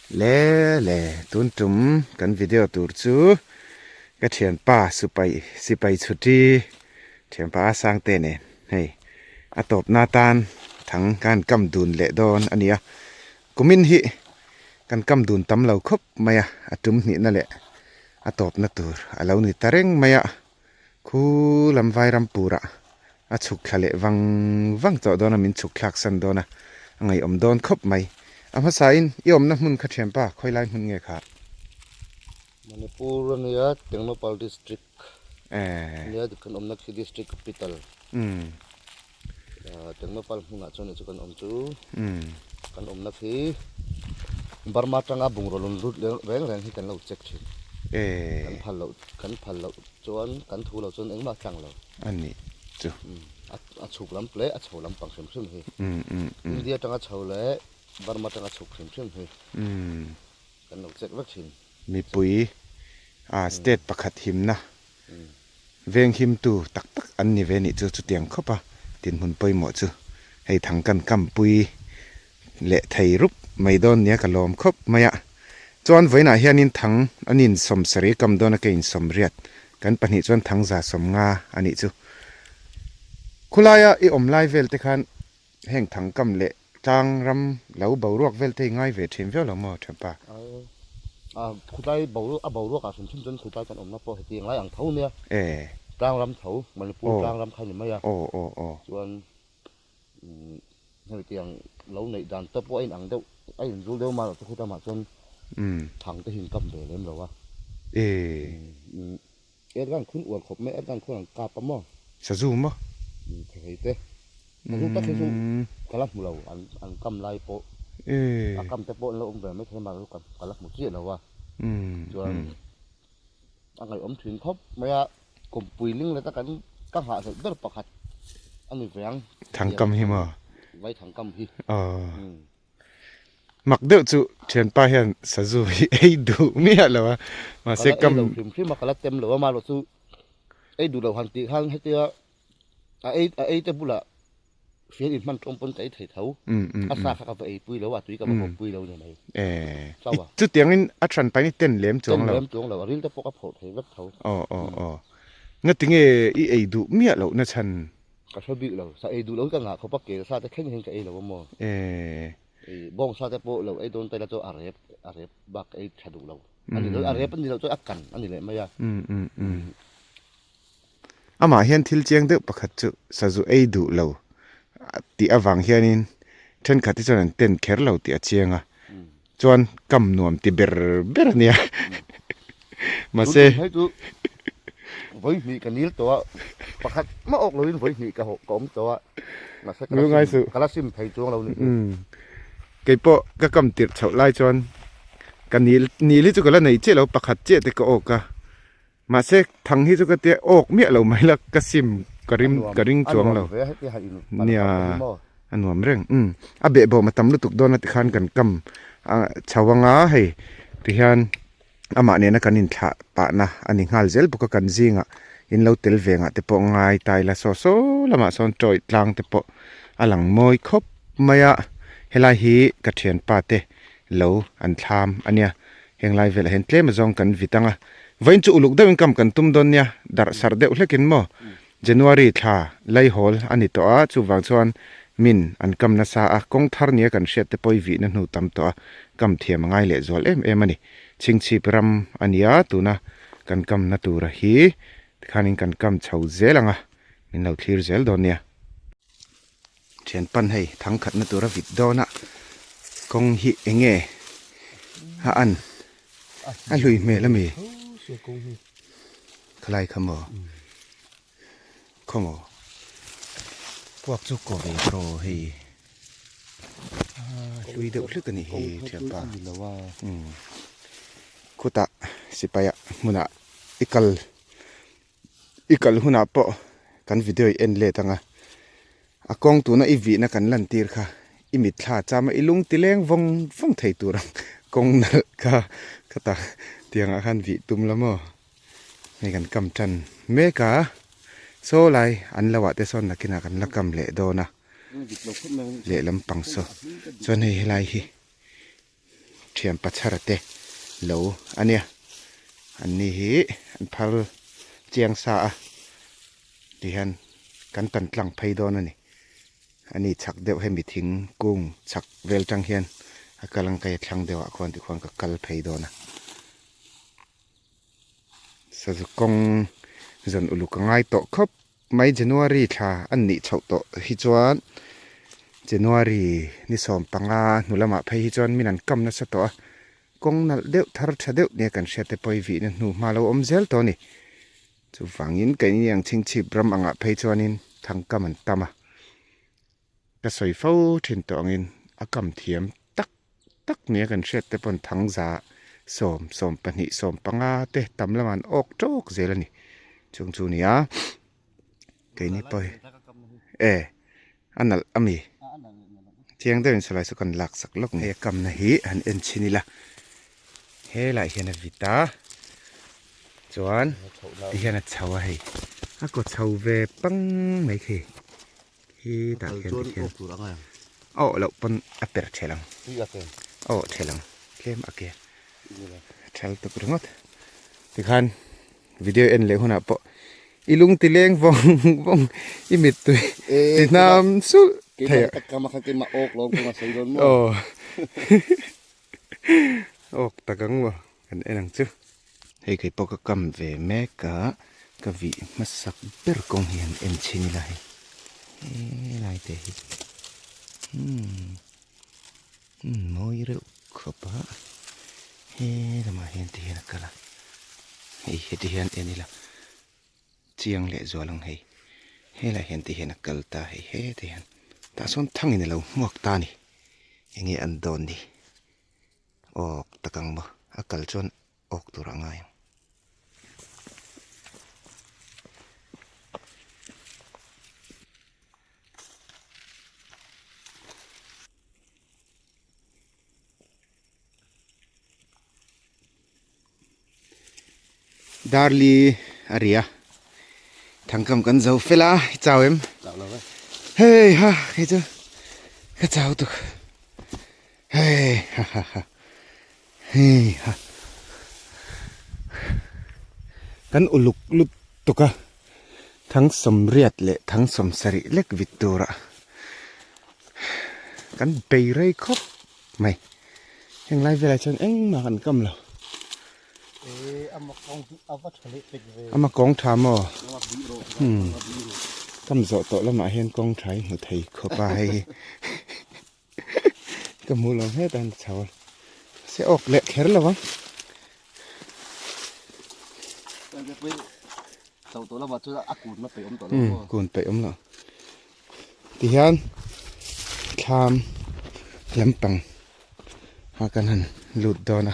Le le tun tum kan video tur chu ka thianpa sipai sipai chhuti thianpa a sang te nen hei a tawpna tan thang kan kam dun leh dawn a ni a kumin hi kan kam dun tam lo khawp mai a a tum hnihna leh a tawpna tur a lo ni ta reng mai a. Khu lam Vairampurah a chhuk thla leh vang vang tawh dawn a, min chhuk thlak san dawn a, a ngaihawm dawn khawp mai. A hmasain i awmna hmun kha thianpa, khawi lai hmun nge kha? Manipur a nia, Tengnoupal District a nia, kan awmna khi District Capital. Tengnoupal hmunah chuan chu kan awm chu, kan awmna khi Burma atanga bungraw rawn lut reng reng hi kan lo check thin. Kan phal loh kan phal loh chuan kan thu loh chuan engmah a tlang lo. A nih chu. A chhuk lam leh a chho lam pang hrim hrim hi. India atanga chho leh Burma atanga chhuk hrim hrim hi kan lo check vek thin. Mipui state pakhat himna Venghimtu tak tak an ni ve nih chu chutiang khawp a dinhmun pawimawh chu hei thang kan kampui leh thei rup mai dawn nia ka lawm khawp mai a. Chuan vawiinah hianin thang an insawm sarih kam dawn a ka insawm riat kan pahnih chuan thang za sawm nga a nih chu. Khulaia i awm lai vel te khan heng thang kam leh Tlang ram lo boruak vel te i ngai ve thin viau lo maw Thenpa? A khutlai boruak a boruak ah hrim hrim chuan khutlai kan awmna pawh heti ngai ang tho nia. Tlang ram tho Manipur tlang ram kha ni mai a. Chuan hemi tiang lo neih dan te pawh a inang deuh a inzul deuh mah chu khutlai mah chuan thang te hi in kam ve lem lo a. Ergan khun uar khawp mai, Ergan khun an kap a maw? Sazu maw? Thei te. Sazu tak hi chu ka la hmu lo, an kam lai pawh. A kam te pawh an lo awm ve mai thei a, mahse ka la hmu chiah lo a. Chuan a ngaihawm thin khawp mai a, kawmpui ling leta kan ka nghahhlelh ber pakhat a ni ve ang. Thangkam hi maw? Vai thangkam hi. Mak deuh chu thianpa hian sazu hi ei duh miah lo a, mahse kam. Ka la ei lo hrim hrim a, ka la tem lo a, mahlo chu ei duh lo han tih khan hetia a ei a ei te bulah fian in hman tawng pawn ka ei thei tho, a sa kha ka va ei pui lo a, tui ka va hawp pui lo ni mai. Chau a. Chutiangin a than pain i ten lem chuang lo. Ten lem chuang lo, a ril te pawh ka phawrh thei vek tho. Aw aw aw. Ngatinge i ei duh miah loh na chhan? Ka hre bik lo, sa ei duh lo hi ka ngah khawp a, kel sa te thleng hian ka ei lo a maw? Ei bawng sa te pawh lo ei dawn ta ila chuan a rep a rep bak ka ei tha duh lo. A ni lo, a rep a ni loh chuan a kan a ni leh mai a. Amah hian thil chiang deuh pakhat chu sazu ei duh lo tih avang hianin thenkhat hi chuan an ten kher lo tih a chiang a, chuan kam nuam ti ber ber a nia. Mahse. Tun tum phei chu vawi hnih ka nil tawh a, pakhat mah awk loin vawi hnih ka ka awm tawh a, mahse ka la sim ka la sim thei chuang lo ni hi. Kei pawh ka kam tirh chhoh lai chuan ka nil nil hi chu ka la nei chiah lo, pakhat chiah te ka awk a, mahse thang hi chu ka tia awk miah lo mai la ka sim ka rim ka ring chuang lo. Nia a nuam reng umm a behbawm a tam lutuk dawn a tikhan kan kam a chho anga hei tihian. Amah nena kan inthlah pahna a ni nghal zel bawk a, kan zingah in lo tel ve ngah te pawh ngai ta ila saw saw lamah sawn tawih tlang te pawh a lang mawi khawp mai a, helai hi ka thianpa te lo an thlam a nia, heng lai velah hian tlem azawng kan vit ang a, vawiin chu uluk deuhin kam kan tum dawn nia, darh sarh deuh hlekin maw January thla laihawl a ni tawh a, chuvang chuan min an kam nasa a, kawng thar nia kan hriat te pawh i vihna hnu tam tawh a, kam thiam a ngai leh zual em em a ni. Chhingchhip ram a nia tuna kan kamna tura hi tikhanin kan kam chho zel ang a, min lo thlir zel dawn nia. Thian pan hei thang khatna tura vit dawn a, kawng hi eng nge a an a hlui hmel a mi? Khalai kha maw? Khaw maw? Puak chu kaw ve tawh hei hlui deuh hlek a nih hi thianpa. Khutah sipai ah hmunah i kal i kal hunah pawh kan video i en let ang a, a kawng tuna i vihna kan lantir kha i mitthla chama i lung ti leng vawng vawng thei tur ang kawng nalh kha khata tiangah khan vih tum la maw. Hei kan kam tan mek a, saw lai an lo ah te sawn nakinah kan la kam leh dawn a, lehlam pang saw chuan hei helai hi. Thian Pachhara te lo a nia. An ni hi an phal chiang sa a tihian kan tan tlang phei dawn a ni. A ni chhak deuh hemi thing kung chhak vel tang hian a kal ang kai a thlang deuh ah khuan tikhuan ka kal phei dawn a. Sazu kawng zawn uluk a ngai tawh khawp mai January thla an nih chhoh tawh hi chuan January ni 15 hnu lamah phei hi chuan min an kam nasa tawh a kawng nalh deuh thar tha deuh nia kan hriat te pawh hi vihna hnu hma lo awm zel tawh a ni. Chuvangin keini ang chhingchhip ram angah phei chuanin thangkam an tam a, ka sawi fo thin tawh angin a kam thiam tak tak nia kan hriat te pawn thangza sawm, 12, 15 te tam lamah an awk tawk zel a ni. Chung chu nia keini pawh hi e a nalh a mi chiang deuhin sawlai chu kan lak sak lawk ni. Hei a kamna hi han en chhin ila helaiah hian a vit a chuan tihian a chho a hei a kaw chho ve pang mai khi khi tah khian tikhian a awh loh pawn a per thelh ang a awh thelh ang tlem a ke a thal tuk ringawt tikhan. Video en leh hunah pawh i lung ti leng vawng vawng i mittui ti hnam sulh thei a. Aw awk tak ang maw kan en ang chu. Hei kei pawh ka kam ve mek a ka vih hmasak ber kawng hi han en chhin ila hei helai te hi umm mawi reuh khawp a he lamah hian ti hian a kal a hei heti hian en ila chiang leh zual ang hei helaiah hian ti hian a kal ta hei heti hian tah sawn thangin alo hmuak ta a ni enge an dawn ni awk tak ang maw a kal chuan awk tur a ngai ang. Darli a ri a thangkam kan zo fel a i chau em hei ha kei chu ka chau tuk hei ha ha ha hei ha kan uluk lut tuk a thang sawmriat leh thang sawmsarih lek vit turah kan bei rei khawp mai heng lai velah chuan engmah kan kam lo ama kawng tha maw umm kam zawh tawh lamah hian kawng tha hi hmu thei khawp a hei hi ka hmuh lo hmet a chho a se awk leh kher lo ang. Umm kun peih awm lo tihian thlam lampang a kan han lut dawn a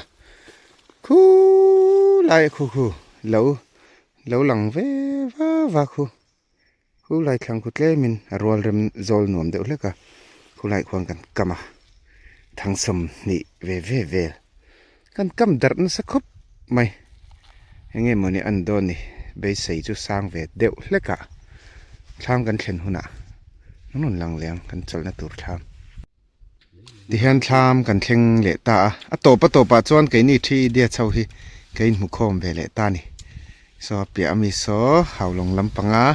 khulai a khu khu lo lo lang ve va va khu. Khulai thlang khu tlemin a rual rem zawl nuam deuh hlek a, khulai khuan kan kam a, thangsawm hnih ve ve vel kan kam darh nasa khawp mai. Eng nge mawni an dawn ni, beisei chu sang ve deuh hlek a, thlam kan thlen hunah an rawn lang leh ang kan chawlhna tur thlam. Tihian thlam kan thleng leh ta a, a tawp a tawpah chuan keini thi idiot ho hi ka inhmu khawm ve leh ta a ni. Saw a piah ami saw haulawng lampanga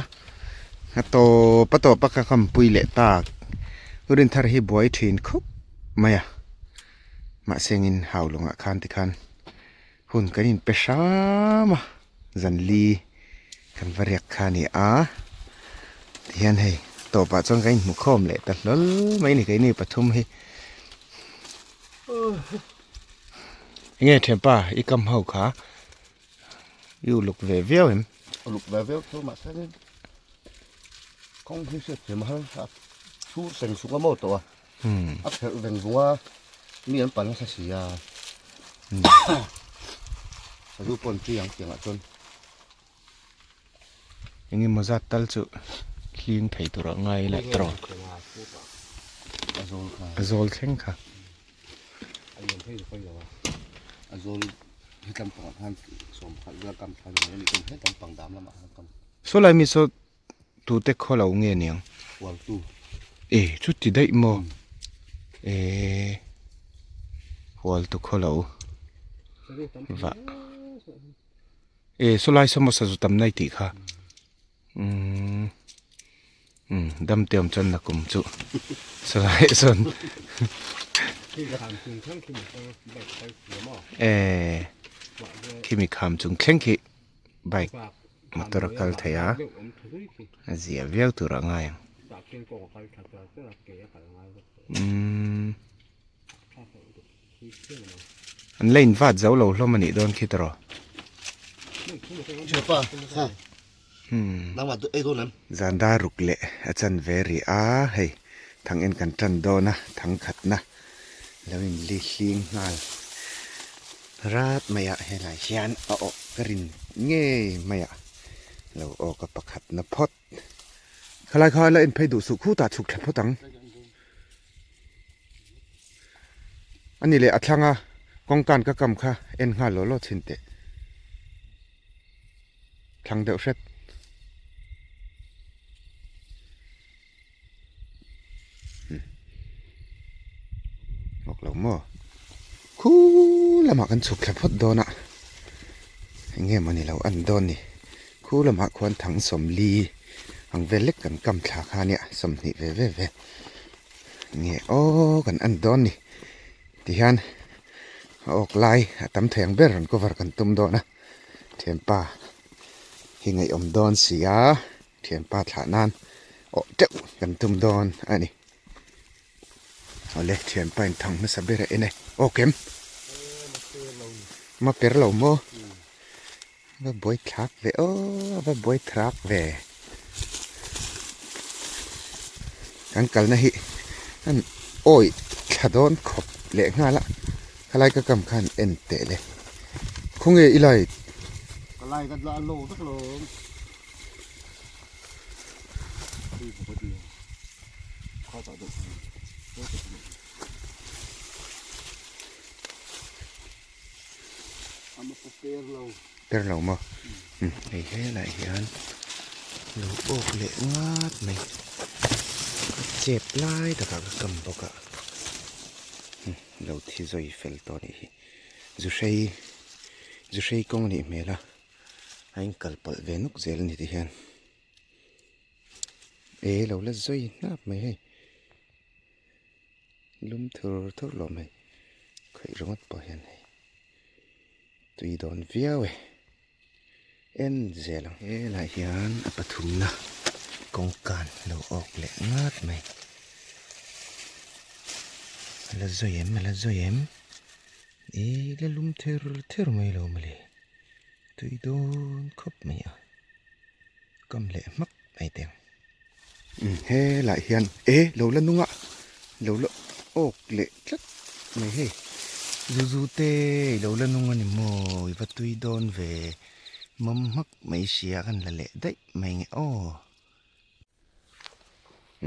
a tawp a tawp a ka kampui leh tak. Rinthar hi buai thin khawp mai a, mahse engin haulawngah khan tikhan hun kan inpe hram a, zanli kan va riak kha a ni a, tihian hei tawpah chuan kan inhmu khawm leh ta hlawl mai a ni keini pathum hi. Enge thianpa i kam ho kha i uluk ve viau em? Uluk ve viau chu mahse kawng hi hriat thiam a har a thu seng sung a maw tawh a. A pherh veng vung a, mi an pal nasa si a. Sazu pawh an ṭi ang tiangah chuan. Eng emaw zat tal chu hling thei tur a ngai leh tawh. A zawl kha. A zawl thleng kha. A lian phei phei lo a. A zawl he tlampangah khan 10 vel kam thlai mai a nih chuan he tlampang dam lamah khan kam. Saw lai mi saw Tute khaw lo nge niang? Hualtu. E, chuti daih maw? E, Hual tu khaw lo vah e sawlai saw maw sazu tam nai tih kha umm umm dam te awm chuan nakum chu sawlai sawn e khimi kham chung thleng khi bike motor a kal thei a a zia viau tur a ngai ang umm. An la invat zo lo hlawm a nih dawn khi tawh. Zan dar ruk leh a chan ve rih a, hei thang en kan tan dawn a, thang khatna lo in li hling nghal rat mai a, helai hian a awh ka rin ngei mai a, lo awk a pakhatna phawt. Khalai kha la en phei duh suh khutah chhuk thla phawt ang. A ni leh a thlang a kawngkan ka kam kha en nghal law law chhin teh. Thlang deuh hret. Awk lo maw? Khu lamah kan chhuk thla phawt dawn a, eng nge maw ni lo an dawn ni. Khu lamah khuan thang sawmli ang vel lek kan kam thla kha nia, sawmhnih ve ve ve. Eng nge aw kan an dawn ni tihian a awk lai a tam thei ang ber rawn cover kan tum dawn a, thianpa hi ngaihawm dawn si a. Thianpa thlah nan awh teuh kan tum dawn a ni. Awle thianpa in thang hmasa ber a en e. Aw kem. Ma per lo maw? Va buai thlak ve aw, va buai thrak ve. Kan kalna hi an awi thla dawn khawp leh nghal a. Khalai ka kam khan en teh le. Khawnge i lai? Ka lai ka la lo vek lo. Per lo maw hei helai hian lo awk leh ngat mai a chep lai takah ka kam bawk a lo thi zawi fel tawh a nih hi zu hrei zu hrei kawng a nih hmel a. A inkal palh ve nuk zel a ni ti hian e lo la zawi hnap mai hei lum thur thur lo mai khawih ringawt pawh hian hei tui dawn viau e en zel ang helai hian a pathumna kawngkan lo awk leh ngat mai a la zawi em a la zawi em e la lum ther ther mai lo mawle. Tui dawn khawp mai a, kam leh hmak mai teh ang. Umm helai hian e lo la nung a, lo la awk leh tlat mai hei. Zu zu te i lo la nung a ni maw, i va tui dawn ve mawm hmak mai sia kan la leh daih mai nge aw.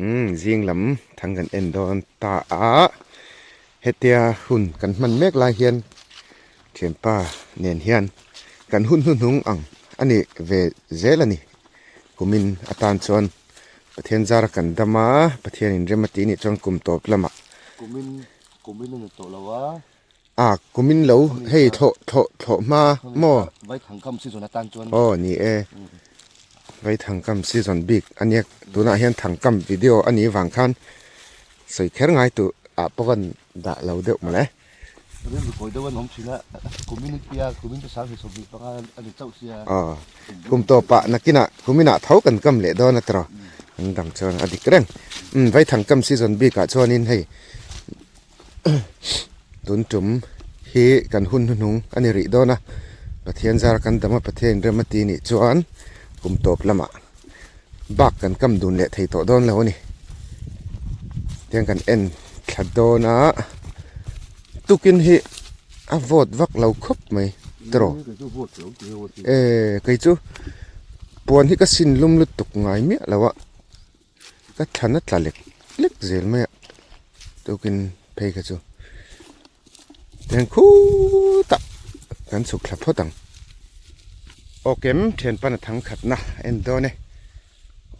Umm zing lam thang kan en dawn ta a hetia hun kan hman mek lai hian thianpa nen hian kan hun hnuhnung ang a ni ve zel a ni kumin atan chuan Pathian zara kan dam a Pathian in rem a tih nih chuan kum tawp lamah Kumin kumin a ni tawh lo a. A kumin lo hei thlawh thlawh thlawh hma maw? Vaithangkam season atan chuan. Aw ni e. Vaithangkam season bik a nia tunah hian thangkam video a nih vang khan sawi kher ngai tur ah pawh kan dah lo deuh mawle. Rilru kawi deuh an awm thin a, kumin tia kumin te sang hi 25 a ni chauh sia. Aw kum tawpah nakinah kuminah tho kan kam leh dawn a tiraw an dang chuan a dik reng. Umm vaithangkam season bikah chuanin hei. Tun tum hi kan hun hnuhnung a ni rih dawn a, Pathian zar kan dam a, Pathian in rem a ti nih chuan kum tawp lamah bak kan kam dun leh thei tawh dawn lo a ni. Tiang kan en thla dawn a, tukin hi a vawt vak lo khawp mai tiraw? E kei chu puan hi ka sin lum lutuk ngai miah lo a. Ka thlan a tla lek lek zel mai a tukin phei kha chu tiang khutah kan chhuk thla phawt ang. Aw kem thianpan a thang khatna a en dawn e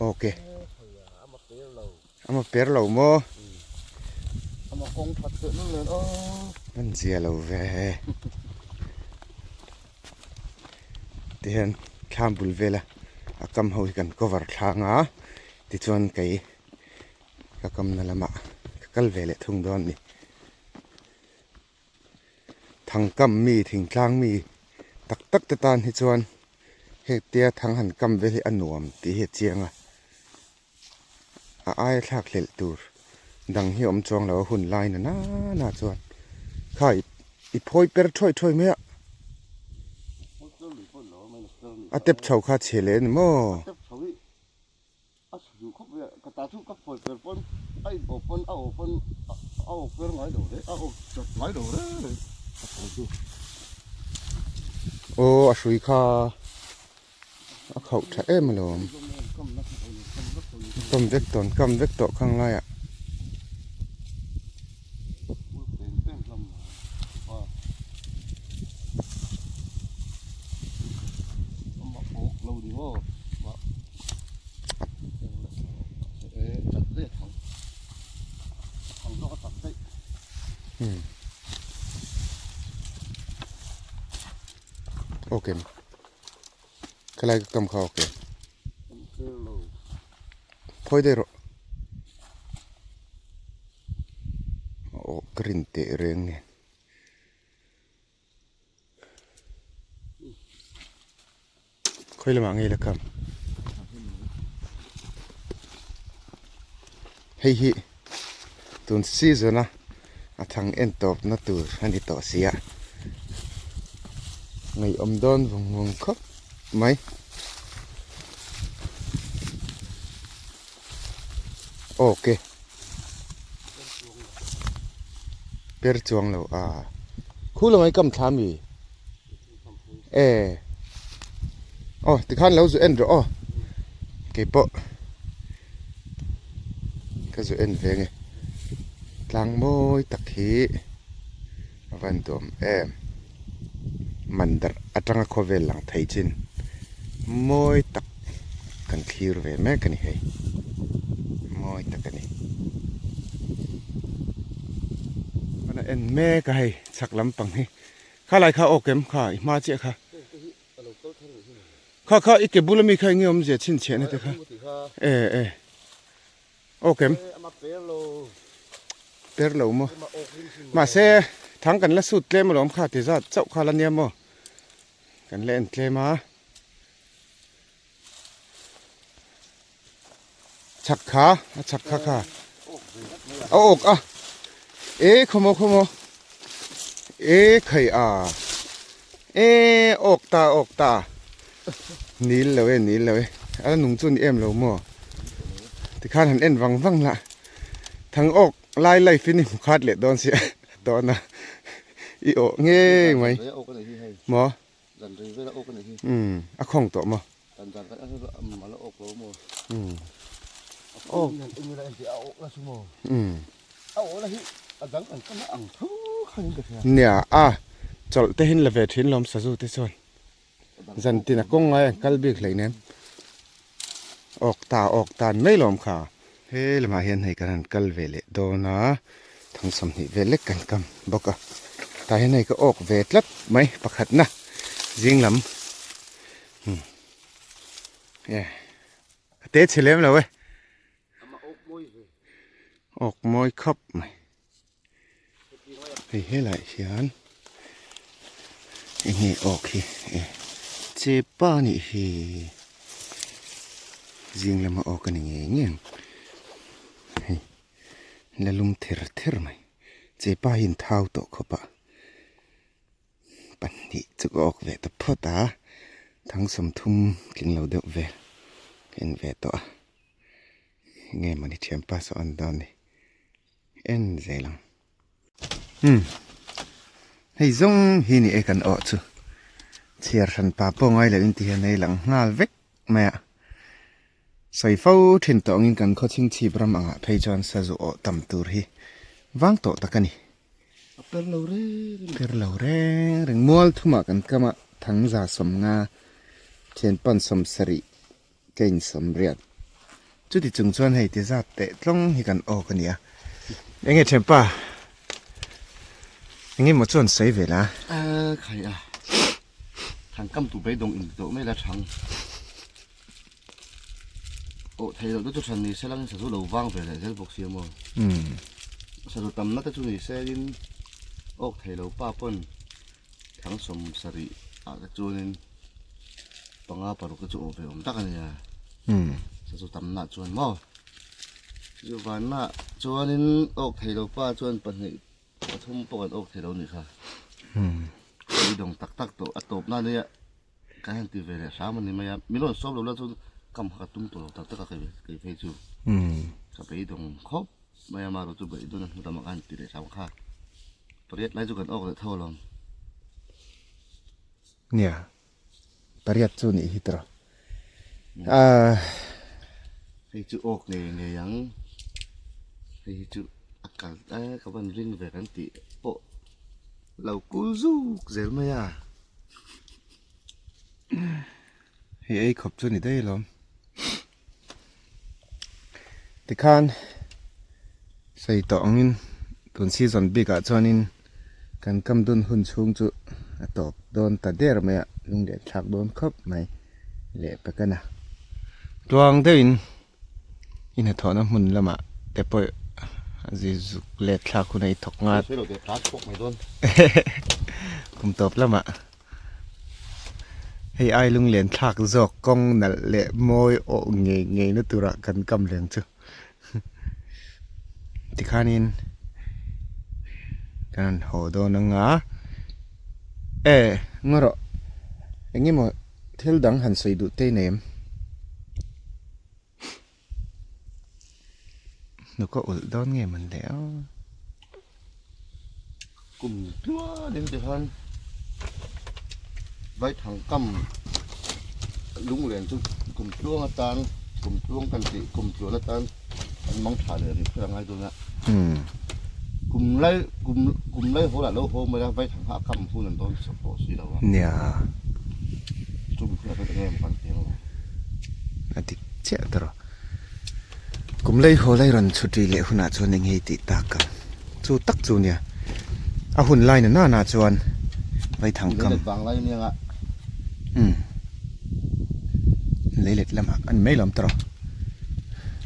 aw ke ama per lo maw. Ama kawng that teh lul nen aw. An zia lo ve. Tihian thlam bul vela a kam ho hi kan cover thlang a, tichuan kei ka kamna lamah ka kal ve leh thung dawn a ni. Thangkam mi thingtlang mi tak tak te tan hi chuan hengtia thang han kam vel hi a nuam tih hi a chiang a, a aia thlak hlelh tur dang hi a awm chuang lo a hun lai na na chuan kha i phawi per thawi thawi mai a, a tep chho kha chhe leh a ni maw? A chhe duh khawp mai a, ka ta chu ka phawi per pawn a in awh pawn a awh pawn a awk per ngai lo re, a awk chat ngai lo re re ka phawi chu. Aw a hrui kha a khauh tha em alawm. Kam vek tawn kam vek tawh khang laiah. Ok khalai ka kam kha ok phawi daih rawh aw ka rin teh reng nen. Khawi lamah ngei la kam. Hei hi tun season a a thang en tawp na tur a ni tawh si a. Ngaihawm dawn vawng vawng khawp mai. Ok. Per chuang lo a. Khu lamah hi kam thla mi. E. Aw tikhan lo zu en rawh aw. Keipawh ka zu en ve nge. Tlang mawi tak hi a van duam em. Mandar atanga khawvel lang thei chin mawi tak kan thlir ve mek a ni hei. Mawi tak a ni. Pana en mek a hei chhak lampang hi. Kha lai kha awk em kha i hma chiah kha. Kha kha i ke bula mi kha enge awmzia chhinchhiahna te kha. E e. Awk em? Per lo maw? Mahse thang kan la sut tlem alawm kha ti zat chauh kha la nia maw? Kan la en tlem a. Chhak kha, a chhak kha kha. A awk a. E khawmaw khawmaw. E khai a. E awk ta awk ta. Nil lo e nil lo e. A la nung chu ni em lo maw. Tikhan han en vang vang la. Thang awk lai life in i hmu khat leh dawn sia dawn a. I awh ngei mai. Maw. Zan rei vel a awk a nih hi. Umm a khawng tawh maw? Zan zan kan a la awk lo maw? Umm. A awk hian eng ila en teh a awk la chu maw? Umm. A awk la hi a dang an kam a ang tho khan in ka hria. Nia a chawlh te hin la ve thin lawm sazu te chuan zan tin a kawng ngai an kal bik hleih nen awk ta awk tan mai lawm kha. He lamah hian hei kan han kal ve leh dawn a, thang 20 vel lek kan kam bawk a, tah hian hei ka awk ve tlat mai pakhatna zing lam umm e a te chhe lem lo e awk mawi khawp mai hei helaiah hian enge awk hi e chepa a nih hi zing lama awk a ni ngei ngei ang hei la lum ther ther mai chepa hi in thau tawh khawp a pahnih chu ka awk ve ta phawt a thang 30 tling lo deuh vel ka en ve tawh a enge mawni thianpa saw an dawn ni. En zel ang. Umm. Hei zawng hi ni e kan awh chu. Chhiar hran pa pawh ngai loh in ti hian hei lang nghal vek mai a. Sawi fo thin tawh angin kan khaw chhingchhip ram angah phei chuan sazu awh tam tur hi vang tawh tak a ni. A per lo reng reng. Per lo reng reng. Mual thumah kan kam a, thangza 50, thianpan 70 Ka insawm riat. Chuti chung chuan hei ti zat teh tlawng hi kan awk a nia. Enge thianpa? Eng emaw chuan sawi ve la. Khai a, thang kam tu beidawng in tawh mai la thang. Aw thei loh te chu than ni se langin sazu lo vang ve leh zel bawk sia maw. Sazu tamna te chu ni se in awk thei lo pa pawn thang sawm sarih ah te chuanin panga paruk te chu awh ve awm tak a nia. Sazu tamna chuan maw. Sazu vanna chuanin awk thei lo pa chuan pahnih pathum pawh kan awk thei lo nih kha. Beidawng tak tak tawh a tawpna nia. Ka han ti ve leh hram a ni mai a, min rawn sawm lo la chuan kam kha ka tum tawh lo tak tak a kei kei phei chu. Ka beidawng khawp mai a, amaherawh chu beidawn a hnu lamah ka han ti leh hram kha. Pariat lai chu kan awk leh tho alawm. Nia, pariat chu nih hi tawh. Aaa. Hei chu awk ngei ngei ang, hei hi chu a kal e ka van ring ve kan tih pawh lo kul zuk zel mai a. Hei ei khawp chu ni daih alawm. Tikhan sawi tawh angin tun season bikah chuanin kan kam dun hun chhung chu a tawp dawn ta der mai a, lunglen thlak dawn khawp mai leh pek a na. Tluang deuhin i hnathawhna hmun lamah te pawh zi zuk let thlak hun a i thawk nghal. Kum tawp lamah hei ai lunglen thlak zawk kawng nalh leh mawi awh ngei ngei na turah kan kam leng chu tikhanin kan rawn haw dawn anga e ngaw rawh engemaw thil dang han sawi duh te i nei em? Hnuk a ulh dawn nge man le aw. Kum tluanin ti khan Vaithang kam lunglen chu kum tluang atan kum tluang kan tih kum tluan atan an mang tha leh rih kher a ngai dawn a. Kum lai kum kum lai haw lah lo haw mai a Vaithang kha a kam hun an dawn sak tawh si lo a. Nia. Chumi hunah chuan eng nge maw kan ti ang. A dik chiah ta rawh. Kum lei haw lai rawn chhut ri leh hunah chuan eng nge tih tak ang chu tak chu nia. A hun lai na nana chuan Vaithang kam. Leilet vang lai ania nga. Umm. Leilet lamah a ni mai lawm ta rawh.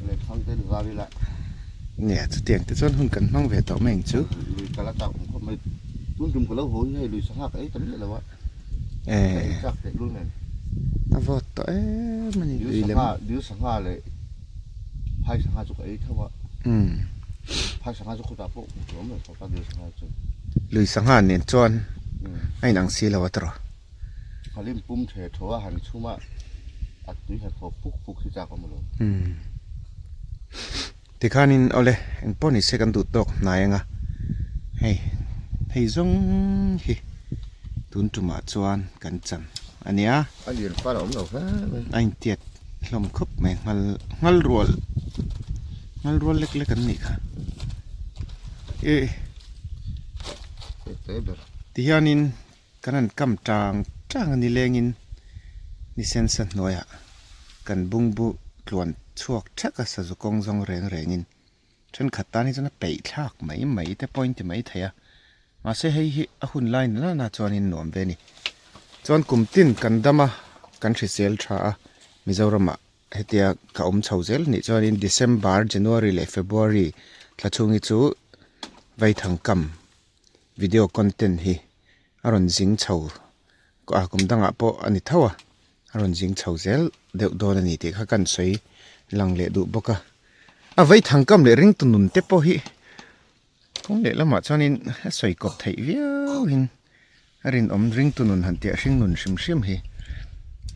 Leilet thang te zar ila. Nia chutiang te chuan hun kan hmang ve tawh mai ang chu. Lui kal a chak awm khawp mai. Tun tum ka lo haw hi hei lui sangha ka ei ta miah lo a. Ka ei chak teh lul nen. A vawt tawh em a ni lui lem. Dil sangha leh phai sangha chu ka ei tho a. Phai sangha chu khawtah pawh hmuh tur a awm lo chho ta dil sangha chu. Lui sangha nen chuan a inang si lo a tawrh. Halim pum the thaw a han chhum a, a tui han haw fuk fuk hi chak awm lo. Tikhanin awle eng pawh ni se kan duh tawk hnai anga hei hei zawng hi tun tumah chuan kan chan a nia. A lian fal a awm lo hle mai. A intiat hlawm khawp mai nghal nghal rual nghal rual lek lek an nih kha. Ih. Tihianin kan han kam tang tang a ni lengin ni sensa hnuaiah kan bungbu tluan chhuak thak a sazu kawng zawng reng rengin thenkhat tan hi chuan a peih thlak mai mai te pawhin ti mai thei a mahse hei hi a hun lai nana na chuanin nuam ve a ni chuan kum tin kan dam a kan hrisel tha a Mizoramah hetia ka awm chho zel anih chuanin December January leh February thla chhung hi chu Vaithang kam video content hi a rawn zing chho a kum dangah pawh a ni tho a a rawn zing chho zel deuh dawn a ni tih kha kan sawi lang leh duh bawk a a vei thang kam leh ringtu nun te pawh hi kawng leh lamah chuanin a sawi kawp theih viau in a rinawm ringtu nun han tih a hring nun hrim hrim hi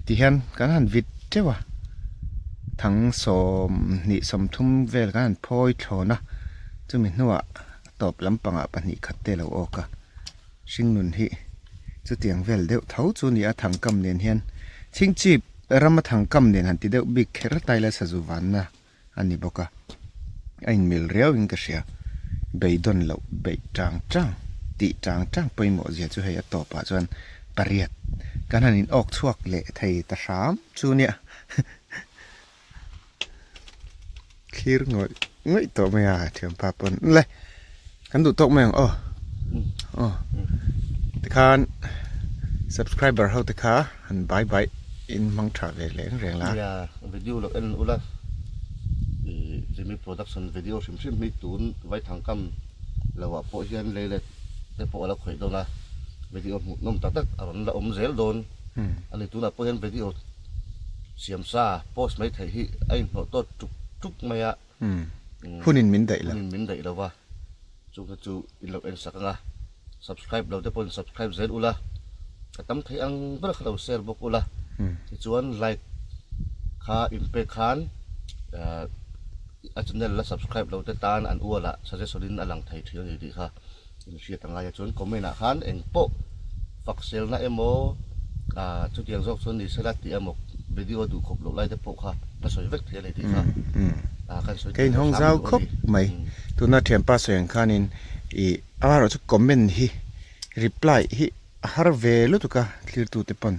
ti hian kan han vit teuh a thang sawmhnih sawmthum vel kan han phawi thlawn a chumi hnuah A tawp lampangah pahnih khat te lo awk a, hringnun hi chutiang vel deuh tho chu a ni a, thangkam nen hian chhingchip rama thangkam nen han ti deuh bik kher taila sazu vanna a ni bawk a, a inmil riau in ka hria, beidawn loh beih tang tang tih tang tang pawimawh zia chu hei a tawpah chuan pariat kan han in awk chhuak leh thei ta hram chu nia. Thlir ngawih ngawih tawh mai a thianpa pawn le kan duh tawk mai ang aw. Aw tikhan subscriber ho te kha han bye bye in hmang tha ve reng reng la. Nia video lo en ula ih Jimmy production video hrim hrim hi tun Vaithang kam lo ah pawh hian lei let te pawh a la khawih dawn a video hmuh nawm tak tak a rawn la awm zel dawn a ni tunah pawh hian video siam sa post mai theih hi a inhnawh tawt tuk tuk mai a. Hunin min daih lo. Hunin min daih lo va, chung kha chu in lo en sak ang a, subscribe lo te pawhin subscribe zel ula, a tam thei ang ber kha lo share bawk ula, tichuan like kha in pek khan a channel la subscribe lo te tan an ual ah suggestion in a lang thei thin a ni tih kha in hriat a ngai a, chuan comment ah khan eng pawh fak selna emaw chutiang zawk chuan ni sela tih emaw video duh khawp loh lai te pawh kha ka sawi vek thei a ni tih kha kan sawi Ka inhawng zau khawp mai. Tuna thianpa sawi ang khanin ih amaherawhchu comment hi reply hi a har ve lutuk a thlirtu te pawn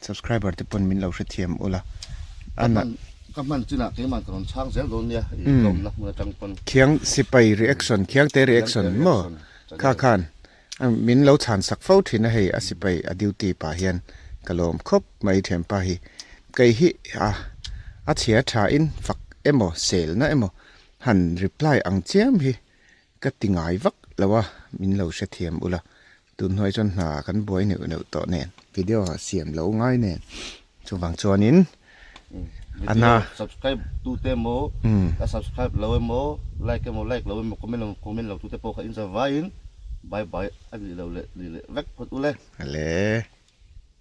subscriber te pawn min lo hrethiam ula a na Ka hman chinah keimah ka rawn chhang zel dawn nia i tlawmna hmun atang pawn. Khiang sipai reaction khiangte reaction maw kha khan min lo chhan sak fo thin a hei a sipai a duty pah hian ka lawm khawp mai thianpa hi kei hi a a chhia tha in fak emaw selna emaw han reply ang chiam hi ka ti ngai vak lo a min lo hrethiam ula tun hnuai chuan hna kan buai neuh neuh tawh nen video ah siam lo ngai nen chuvang chuanin a na subscribe tu te emaw a subscribe lo emaw like emaw like lo emaw comment emaw comment lo tu te pawh kha in zavaiin bye bye a nih loh leh nih leh vek phawt ule. Ale.